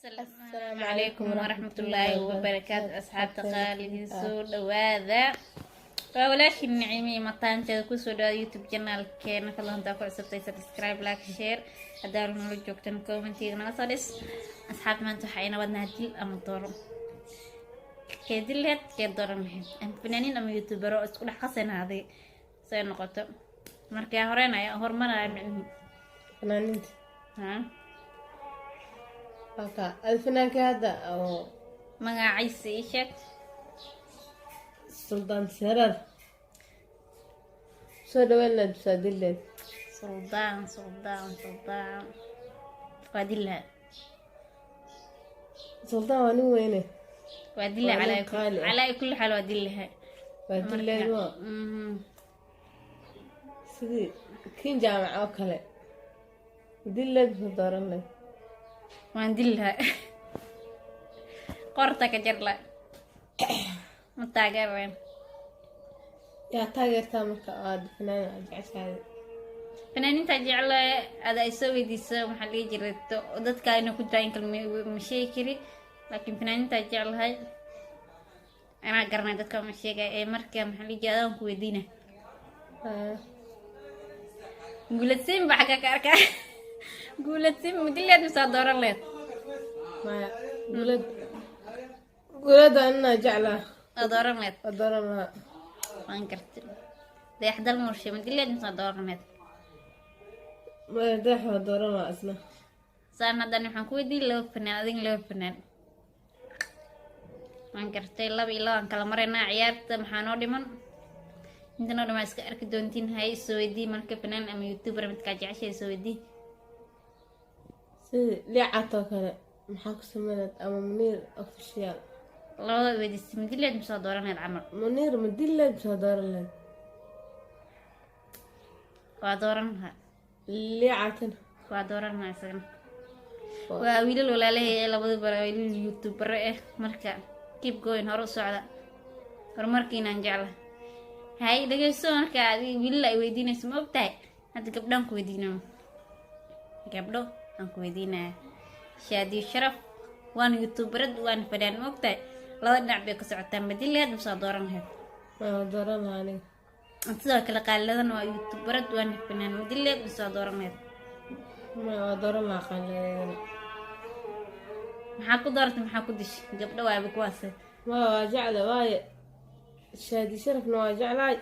Asalaamu calaykum waraxmatullaahi wabarakaatu. Asxaabta qaaligii, soo dhawaada. Waa walaashii Nicimi mataanteeda. Kusoo dhawaada YouTube channelkeena. Fadlan hadaa ku cusubtay, subscribe, like, share. Haddaa nala joogtan, commentiga naga soo dhis. Asxaabta, maanta waxaa ina wadnaa dil ama dooro. Kee dil laheyd, kee dooran laheyd? Ama fanaaniin ama youtubero isku dhex qasayna adig say noqoto. Markaa horeynaya, horumaraya micnihi. Fanaaniinta. Ha. Halka adi fanaanka hadda oo Magaciisa ii sheeg. Suldaan Seeraar soo dhaweyn lahayd masaadileed? Suldaan, Suldaan, Suldaan waa dillaha. Suldaan waa nin weyne. Waa dilla. Waa nin qaali ah. Calaa kulli xaal waa dillaha. Waa dileed waa sidii kiin jaamac oo kale. Dileed soo dooran lahayd? Waan dillaha, qorta ka jarla, ma taageereen. Yaa taageertaa marka aad fanaan aad jeceshahay? Fanaaniinta jecle ada ay soo weydiiso, maxaa dhihi jiray, dadka inay ku jiraan in kale ma sheegi kari, laakiin fanaaniinta jeclahay anaa garanay, dadka ma sheegay. Ee marka maxaa dhihi jiray, adaan ku weydiina. Guuladsiin baa xagga ka arkaa. Guuladsiin madileed misaa dooran leed? Maya, guulad, guulada inaa jeclaa. Oo dooran leed? Waa dooran lahaa. Waan gartay. Dayaxdal Murshe madileed misaa dooran leed? Maya, Dayax waa dooran lahaa isna. Saan haddana waxaan ku weydiin laba fanaan, adiga laba fanaan. Waan gartay, laba iyo labaan kala maraynaa ciyaarta. Maxaa noo dhiman? Inta noo dhiman iska arki doontiin. Hay, soo weydii marka fanaan ama youtuber midkaa jeceshay soo weydii. Sidii Liicat oo kale maxaa ku sameynad ama Muniir Official? Labada weydiistay, madileed misoo dooraneed camal? Muniir ma dileed misoo dooran lahayd? Waa dooran lahaa. Liicatana? Waa dooran lahaa isagana. Waa wiilal walaalahay ee labadaba waa wiilal youtubero ah. Marka keep going, hore u socda, horumarkiinaan jecla. Hay, dhegeyso. Marka adiga wiilal ay weydiinayso, ma ogtahay hadda gabdhaan ku weydiinayo, gabdho aan ku weydiinaya. Shaadiyo Sharaf waan youtuberad, waan fadhiyaan, ma ogtahay? Laba dhinac bay ka socotaa. Ma dili lahayd mise dooran lahayd? Waa dooran lahaa aniga. Sidoo kale Qaaliladan waa youtuberad, waan fanaan. Ma dili lahayd mise dooran lahayd? Waa dooran lahaa Qaaliladana. Maxaa ku dooratay? Maxaa ku dishay? Gabdho waaba kuwaas. Waa jecla, waaye Shaadi Sharafna waa jeclaay,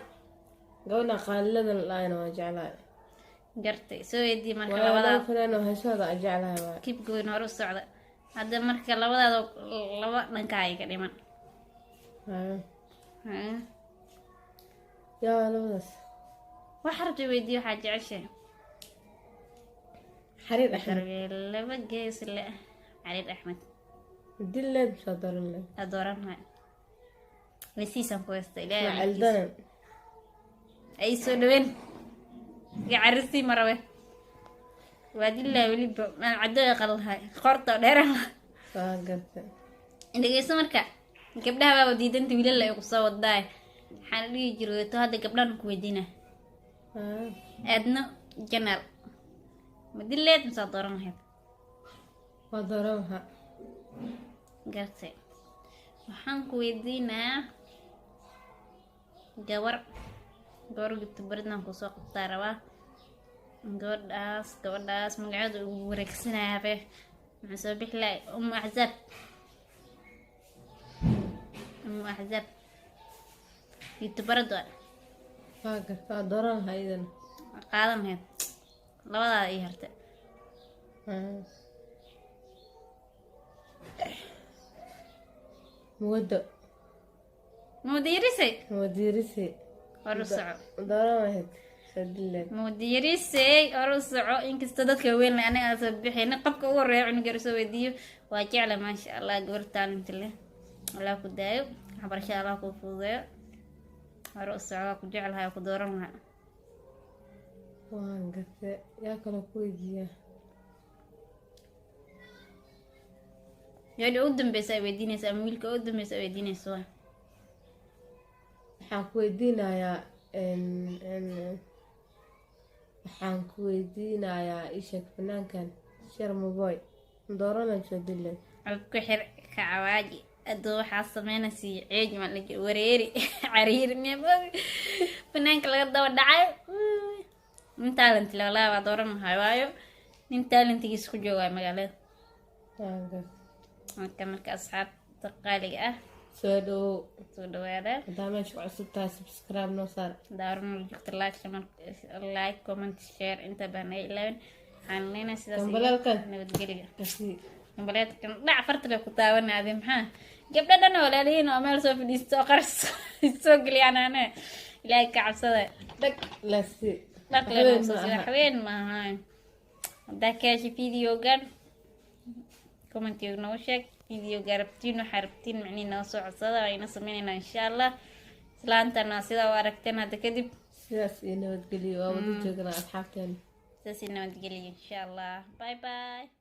gabadha Qaaliladan la-ayna waa jeclaay. Gartay. Soo weydii marka. Waayo labada laba fanaan oo heesooda aan jeclahay waay. Keep going, hore u socda. Hadda marka labadaada laba dhankaa iga dhiman. Haa. Haa. Yaa labadaas? Waxa rabtay weydii, waxaa jeceshay. Xariir Axmed. Darbiye laba gees le, Xariir Axmed. Dileed mise dooran lahayd? Aa dooran lahay, wesiisaan ku haysta Ilaahay amarkiisa. Macaldanan. Ay soo dhaween iga carisii marabe, waa dilaa weliba maan caddo qalahay qorta dheeran. Waa gartay. Dhegeyso, marka gabdhaha baaba diidanta, wiilal ay kusoo wadaay. Waxaan dhihi jiray to hadda gabdhahan ku weydiina. Haa. Aadno Janaal ma dileed mise dooran lahayd? Waa dooran lahaa. Gartay. Waxaan ku weydiinaa gabar, gabar youtuberadnan kusoo qabtaa rabaa. Gabadhaas magaceeda ugu wareegsanaabe maxaa soo bixi lahay? Umu Axzaab, Umu Axzaab youtuberad waa. Waa gartay, waa dooran lahaa iyadana. Qaadan lahayd? Labadaada ii hartay. Haa. Muwado. Mudiirisay. Muwadiirisay. Hor u soco. Dooran lahayd mise dileed? Mudiirisay, hor u soco. Inkastoo dadka weyn leh aniga aan soo bixin, qabka ugu horeeya cunug yar soo weydiiyo waa jecla. Maasha Allah, gabar talent leh. Allah ku daayo, waxbarashada Allah kuu fududeeyo. Hore u soco, waa ku jeclahay, waa ku dooran lahaa. Waan gartay. Yaa kaloo ku weydiiyaa? Gabadha ugu dambeysa ay weydiinaysa ama wiilka ugu dambeysa ay weydiinaysa waa? Waxaan ku weydiinayaa waxaan ku weydiinayaa, ii sheeg fanaankan Sharma Boy. Doorana soo. Cod ku xir ka cawaaji adoo waxaa sameynaysa ceej ma la wareeri cariiri miya banaanka laga daba dhacay. Nin talent le walaahi waa dooran lahay, waayo nin talentigiisa ku joogaa magaalada. Marka asxaabta qaaliga ah, Soo dhowow. Soo dhawaada. Haddaa meesha ku cusub tahay, subscribe noo saar. Daaran joogta, like, like, comment, share inta baan naga ilaawin. Waxaan leenahay sidaas iyo Gambaleelkan. nabadgelyo. Kasii. Gambaleedkan dhac farta le ku taabanaade. Maxaa gabdho dhan oo walaalihiin oo meel soo fadhiisto oo qarash soo geliyaan? Ane Ilaahay ka cabsada. Dhag lasi. Dhaqle waxweyn maahan. Haddaa ka heshay videogan, commentiga noogu sheeg videoga rabtiin, waxaa rabtiin micnihi noo soo codsada, waa ina sameyneynaa insha Allah. Islaantana sidaa u aragteen hadda kadib. Sidaas iyo nabadgelyo, waa wada joognaa asxaabteena. Sidaas iyo nabadgelyo insha Allah. Bye bye.